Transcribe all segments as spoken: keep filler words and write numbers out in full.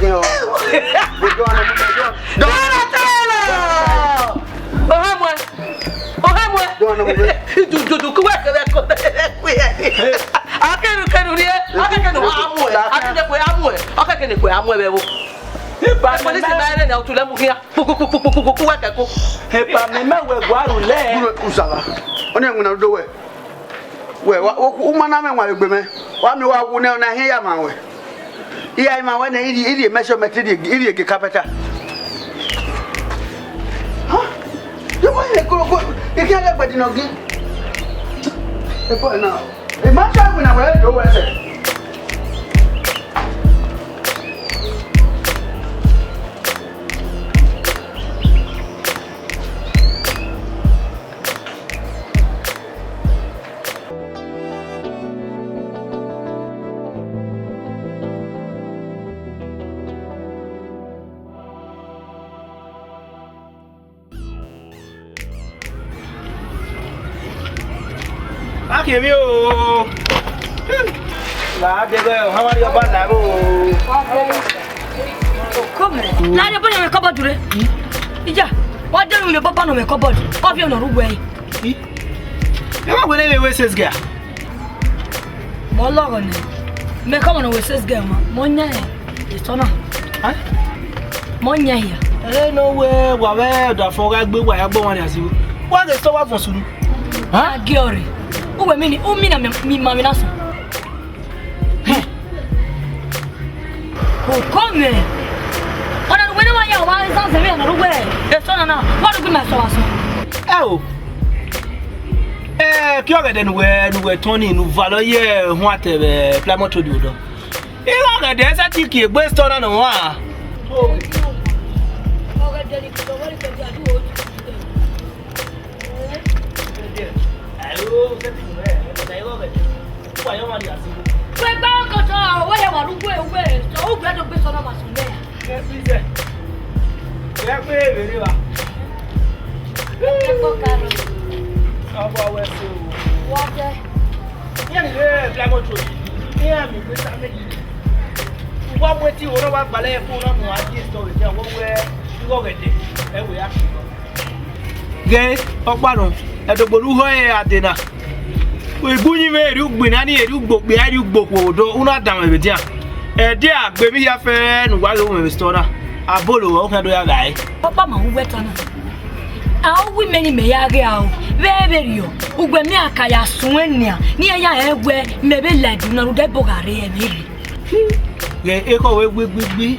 gẹn o. Dọna tẹlọ. Oha muẹ. Oha muẹ. Dọna mu. Idududu ku wẹ kẹvẹ ko. Akẹnu kẹnu rrie. Akẹkẹnu ha muẹ. Akẹkẹnu ha muẹ. Akẹkẹnu ha muẹ vbe ẹvbo. Ba polisi ma rẹ na otu lẹ mu khian. Kpukpukpukpukpukpukpu wẹ kẹko. Epa mẹ mẹ wẹ gua ru lẹ. Usala. Ọni ẹwẹn na do wẹ. Wẹ, wa, u, u ma na mwẹ wanvegbe mẹ. Wa miẹn wa wu nẹ, ọna hẹn ya ma wẹ. Iya ima wẹ nẹ, I rhie, I rhie measurement, I rhie, I rhie gie carpenter. Ha? Yọ wẹ nẹ koro ko, I khian lẹ gbẹdin nọ gin. Epo na. I ma try wẹ na wẹ do wẹ sẹ. Akemwi o. La dẹghẹ ọmwa rhie ọba la ro. Come. La dẹ bọ yẹn mẹ kọbọd re. Ija, wa dẹ ru yobọ ba nọ mẹ kọbọd. Ọ viọ nọ ru wẹ. Ẹ ma wẹ ne vbe wẹ sales girl. Mẹ ọ lọghọ nẹ, mẹ kọmọ ne wẹ sales girl ma, mẹ ọ yan ẹn, esọ na. Ẹ? Mẹ ọ yan hia. Ẹ nọ wẹ wa vbe ọdafọn gha gbe wa ya gbọ wan nia zigho. Wa ghe sọ wa vọn sunu. A gie ọre. Uwẹ mi ni, u mi na mi, mi ma mi na sunu. Okọ mẹ. Ọna ne uwẹ ne wa ya wa zan zẹvbe ọna ru wẹ. Esọ na na, wa ru gbe ma sọ wa sọ. Ẹ o. Ẹ, ke ọghẹdẹ ne uwẹ, ne uwẹ tọn ni, ne u valọ ye huan tẹ vbe Plymouth Road odọ. Ighe ọghẹdẹ sẹtin kie egbe store na nọ wan. Wẹ gba ọkọ sọ, wẹ ya wa ru gbe, wẹ sọ, u gbẹdọ gbe sọ na ma sọ nẹ. Ẹ kpe vberriọ. Ẹ kpe karọ. Ọba wẹ so. Wa dẹ. Iran ni vbe Plymouth Road. Iran ni vbe Same. Wa mu eti wo na wa gbalẹ ẹko na mu a di store vbe dia, wo wẹ igho ọghẹdẹ. Ẹ wẹ ya. Ghe ọkpa nọ, ẹdogbo ne u họe ade na. Igbuyinmwẹ eri ugbinna ni, eri ugbokpia, eri ugbokhuo do, u na danmwẹ vbe edian. Ẹdẹ a gbe emwi hia fẹẹrẹ ne uwa ghe ru mwẹ vbe store na, abolo ruẹ, u khian do ya gha ẹe. Ọkpa ma wu wẹ ta na. A wu imẹ ne imẹ ya ghe aro, vbe ẹ vberriọ, ugbẹn mẹ a ka ya suẹn nian, ne iran ya rẹn wẹ mẹ vbe la ẹdun na rhunmwuda ebo gha rre ẹmwẹ rre. Ghẹ ekhọe wẹ gbigbigbi.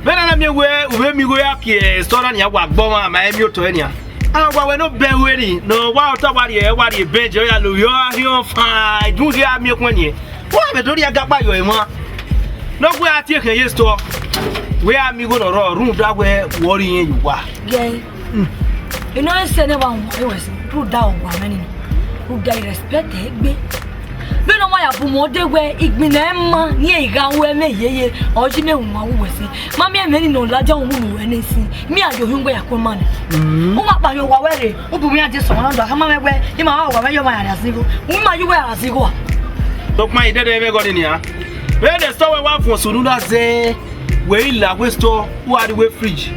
Vbene a na miẹn wẹ u vbe miẹn igho ya kie store na nian, wa gbe ọmwa ma ẹ miẹn otọ ẹre nian. A wa wẹ ne ọ bẹn ru eni ne ọ wa otọ wa rhie, wa rhie bench, ọ ya lo vbe ọ khian fan, edun hia miẹn khuẹn nian. Wa vbe do rhie agakpa yọ emwa. Ne ọ wẹ a tie khian ye store. Wẹ a miẹn igho ne ọ rrọọ, rhunmwuda wẹ wẹ ọ rhie irẹn ye uwa. Yẹ. Enọ ẹse ne wa wan ewẹ si, rhunmwuda owa mwẹ ni, rhunmwuda I respect egbe. Vbene ọ ma ya bu mwẹ, ọ de wẹ igbinna ẹmwẹ ne I gha ru ẹmwẹ yeye, ọ yi mẹ wan wu wẹ si. Ma miẹn ẹmwẹ ni ne ọ ladian wu ne uwẹ nẹ si, mẹ a yo hin wẹ ya ku ima nẹ. U ma kpa hin owa wẹ rre, u bu mwẹ iran die sọmwa na do, a khama mwẹ wẹ, ima wa owa mwẹ ye ọmwa ya ra zigho. U ma ye uwẹ ra zigho a? Sokpan idẹdẹ mwẹ gọdẹ nian. Vbene store wẹ wa vuọn sunu na zẹ, wẹ i la wẹ store, u gha rrie wẹ fridge.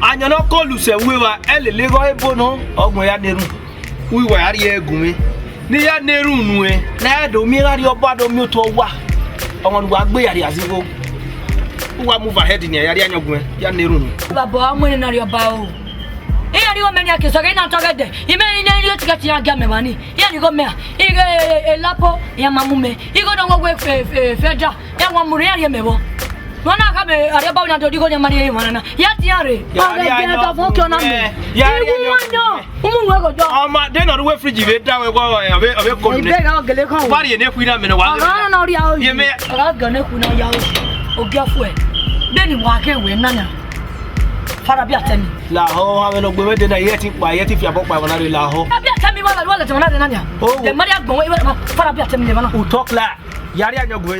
Ayọn ne ọ kolu sẹ uwu evba, ẹ lele ighẹ ebo nọ, ọ gbẹn ya na erhunmwu. U wa ya rrie gun mwẹ. Ne I ya na erhunmwu nuẹn, ne a ya do miẹn gha rrie ọba do miẹn otọ uwa. Ọmwa ne uwa gbe ya rrie azigho. U wa move ahead nian, ya rrie ayọn gun mwẹ, ya na erhunmwu. Baba, a mu ẹre ne Arriọba o. Iran ni igho mẹ nian ke sọghe, na tọ ghẹ dẹ. Imẹ ni ne rhie tikẹti iran gia mẹ emwa ni. Iran ni igho mẹ a. Ighe elapo, iran ma mu mẹ. Igho ne ọ wẹ fe, fe, federal. Ẹ wa mu rre, iran rhie mẹ vbọ. Ne ọ na kha mẹ Arriọba na do digho ne ma rhie emwa na. Ya tian rre. Ya rhie ayọn gun mwẹ. Ya rhie ayọn gun mwẹ. Umu nu ẹghọ dọ. Ọma, de nọ ru wẹ fridge vbe da wẹ wọ, ẹ, ọvbe, ọvbe cold ne. Ibe gha gele khan. Wa rhie ne khui na mẹ ne wa. Ọgha na ọ rhia o. Ye mẹ. Ọgha gele ne khui na ya o. Ogiafuẹ. Beni wa ghe wẹ nana. Fada bia tẹ mi. Lahọ, avbe ne ọ gbe mwẹ de na, I he ẹtin kpa, I he ẹtin fiabọ kpa, ẹmwẹ na rre lahọ. Fada bia tẹ mi, wa la, wa la, ẹmwẹ na rre na nia. Oh. Ẹmwẹ na rre agbọn, fada bia tẹ mi, ẹmwẹ na. U talk la. Ya rhie ayọn gun mwẹ ya.